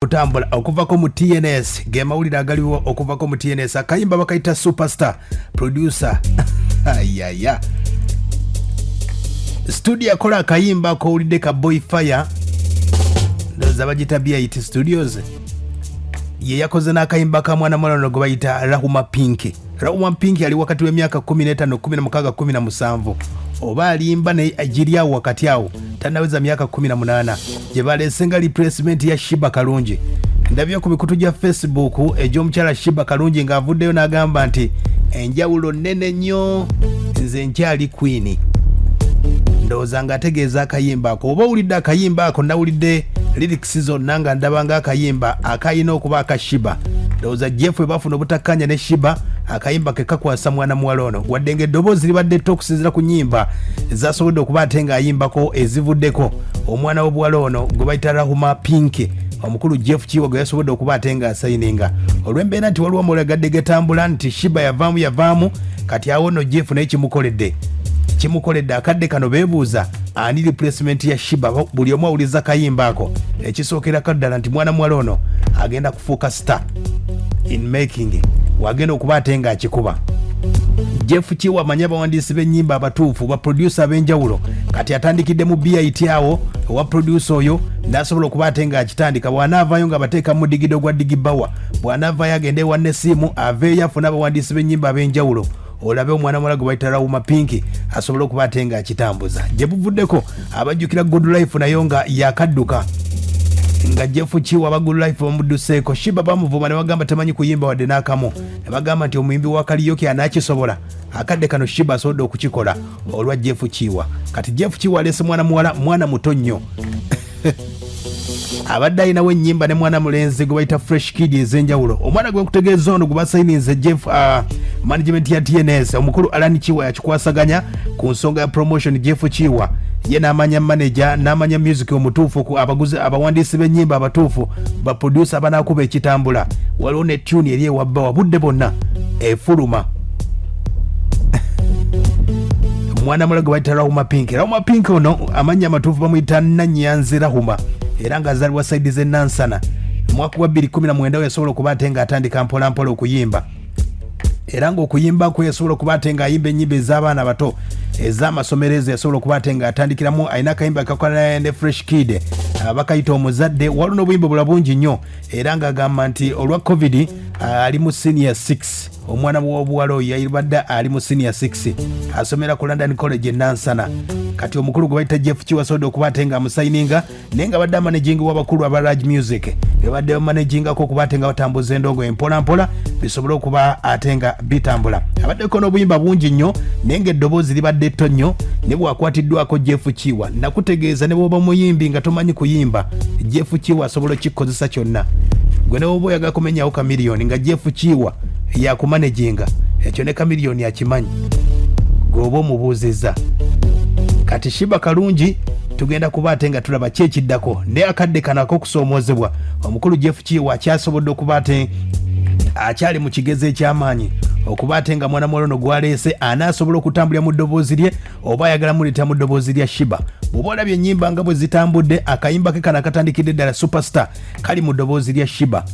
Kutambula okuvako mu TNS, ge mawulire agaliwo okuvako mu TNS. Akayimba bakayita Superstar, producer ayaya studio akola akayimba kowulidde ka Boy Fire, ndowooza bagita BIT Studios, ye yakoze n'akayimba ka mwana mulano gwe bayita Rahuma Pinki. Rahuma Pinki ali wakati w'emyaka 15, 16, 17, oba alimba naye giri awo wakati awo, tanaweza myaka 18, gye baleese nga replacement ya Sheebah Kalungi. Ndabye ku mikutu gya Facebook egy'omukyala Sheebah Kalungi ng'avuddeyo n'agamba nti enjawulo nnene nnyo, nze nkyali queen. Ndowooza ng'ategeeza akayimba ako. Oba owulidde akayimba ako, nawulidde lyrics zonna nga ndaba nga akayimba akayina okuba aka Sheebah. Ndowooza Jeff bwe bafuna obutakkanya ne Sheebah, akayimba ke kakwasa mwana muwala ono, wadde ng'eddoboozi libadde tto okusinziira ku nnyimba ezasobodde okuba ate ng'ayimbako ezivuddeko. Omwana w'obuwala ono gwe bayita Rahuma Pink, omukulu Jeff Kiwa gwe yasobodde okuba ate ng'asayininga olw'embeera nti waliwo amawulire gadde getambula nti Sheebah yavaamu yavaamu. Kati awo nno Jeff naye kimukoledde kimukoledde. Akadde kano beebuuza ani replacement ya Sheebah. Buli omu awuliza kayimba ako, ekisookerako ddala nti mwana muwala ono agenda kufuuka star in making, wagenda okuba ate ng'akikuba. Jeff Kiwa amanyi abawandiisi b'ennyimba abatuufu, baproducer ab'enjawulo. Kati atandikidde mu BIT awo owa producer oyo n'asobola okuba ate ng'akitandika. Bw'anaavaayo nga bateeka mu digido gwa digibawa, bw'anaavaayo agende ewa Nesiimu, aveeyo afune abawandiisi b'ennyimba ab'enjawulo, olabe omwana muwala gwe bayita Rahuma Pinki asobole okuba ate ng'akitambuza. Gye buvuddeko abajjukira Good Life nayo nga yakadduka, nga Jeff Kiwa aba Good Life bamudduseeko. Sheebah bamuvuma ne bagamba tamanyi kuyimba wadde n'akamu, ne bagamba nti omuyimbi wa karaoke anaakisobola? Akadde kano Sheebah asobodde okukikola olwa Jeff Kiwa. Kati Jeff Kiwa aleese mwana muwala, mwana muto nnyo, abadde alinawo ennyimba ne mwana mulenzi gwe bayita Fresh Kid ez'enjawulo. Omwana gwe nkutegeeza ono gwe basayininze Jeff, management ya TNS, omukulu Alan Kiwa yakikwasaganya ku nsonga ya promotion. Jeff Kiwa ye n'amanya manager, n'amanya music omutuufu ku abaguzi, abawandiisi b'ennyimba abatuufu, baproducer abanaakuba ekitambula. Waliwo ne tune eri ewabbawa budde bonna efuluma, mwana muwala gwe bayita Rahuma Pink. Rahuma Pink ono amannya amatuufu bamuyita Nanyanzi Rahuma, era ng'azaalibwa side z'e Nansana. Mwaka gwa 2019 yasobola okuba ate ng'atandika mpolampola okuyimba, era ng'okuyimba kwe yasobola okuba ate ng'ayimba ennyimba ez'abaana abato ez'amasomero ezo yasobola okuba ate ng'atandikiramu. Alina akayimba kakola ne Fresh Kid bakayita Omuzadde. Waliwo n'obuyimba bula bungi nnyo, era ng'agamba nti olwa COVID ali mu senior 6. Omwana w'obuwala oyo yabadde ali mu senior 6, asomera ku London College e Nansana. Kati omukulu gwe bayita Jeff Kiwa asobodde okuba ate nga amusayininga, naye nga badde amanaging w'abakulu aba Raj Music, bebadde bamanagingako okuba ate nga batambuza endongo empolampola bisobole okuba ate nga bitambula. Abaddeko n'obuyimba bungi nnyo, naye ng'eddoboozi libadde tto nnyo ne bwakwatiddwako Jeff Kiwa. Nakutegeeza, ne bw'oba muyimbi nga tomanyi kuyimba, Jeff Kiwa asobola okikkozesa kyonna. Gwe ne bwoba oyagala kumenyawo Chameleone, nga Jeff Kiwa yakumanaginga ekyo, ne Chameleone akimanyi gweoba omubuuzizza. Kati Sheebah Kalungi tugenda kuba ate nga tulaba ki ekiddako, naye akadde kano ak'okusoomoozebwa omukulu Jeff Kiwa akyasobodde okuba ate akyali mu kigezo eky'amaanyi okuba ate nga mwana muwala ono gwaleese anaasobola okutambulira mu ddoboozi lye oba ayagala muleeta mu ddoboozi lya Sheebah. Bw'oba olabye ennyimba nga bwe zitambudde, akayimba ke kano akatandikidde ddala Superstar kali mu ddoboozi lya Sheebah,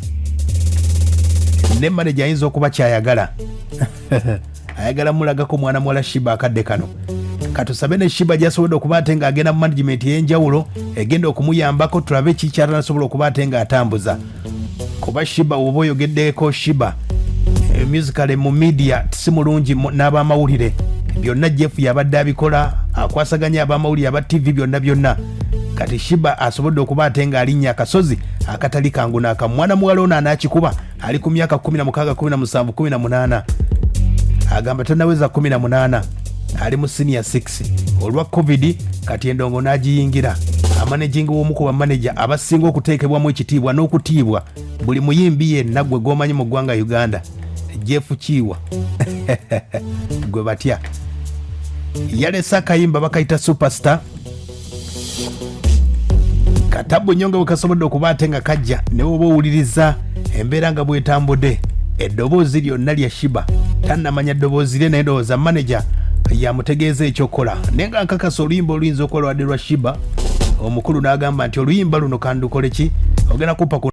ne manager ayinza okuba kyayagala, ayagala mulagako mwana muwala Sheebah. Akadde kano katusabe ne Sheebah gyasobodde okuba ate ng'agenda mu management ey'enjawulo egenda okumuyambako, tulabe kikyatanasobola okuba ate ng'atambuza, kuba Sheebah woba oyogeddeko Sheebah musically mu media si mulungi n'abamawulire. Byonna Jeff yabadde abikola, akwasaganya abamawulire aba TV, byonna byonna. Kati Sheebah asobodde okuba ate ng'alinnya akasozi akatali kangu n'akamu. Mwana muwala ono anaakikuba ali ku myaka 16, 17, 18, agamba tanaweza 18, ali mu senior 6. Olwa COVID kati endongo n'agiyingira. Amanaging w'omu ku bamaneja abasinga okuteekebwamu ekitiibwa n'okutiibwa buli muyimbi yenna gwe gwomanyi mu ggwanga Uganda, Jeff Kiwa gwe batya. Yalese akayimba bakayita Superstar, katabu nnyo nga bwe kasobodde okuba ate nga kajja. Ne woba owuliriza embeera nga bwetambudde, eddoboozi lyonna lya Sheebah, tannamanya ddoboozi lye, naye ndowooza manager yamutegeeza ekyokukola. Naye nga nkakasa oluyimba oluyinza okuba lwadde lwa Sheebah, omukulu n'agamba nti oluyimba luno kandukole ki, ogenda kumpa ku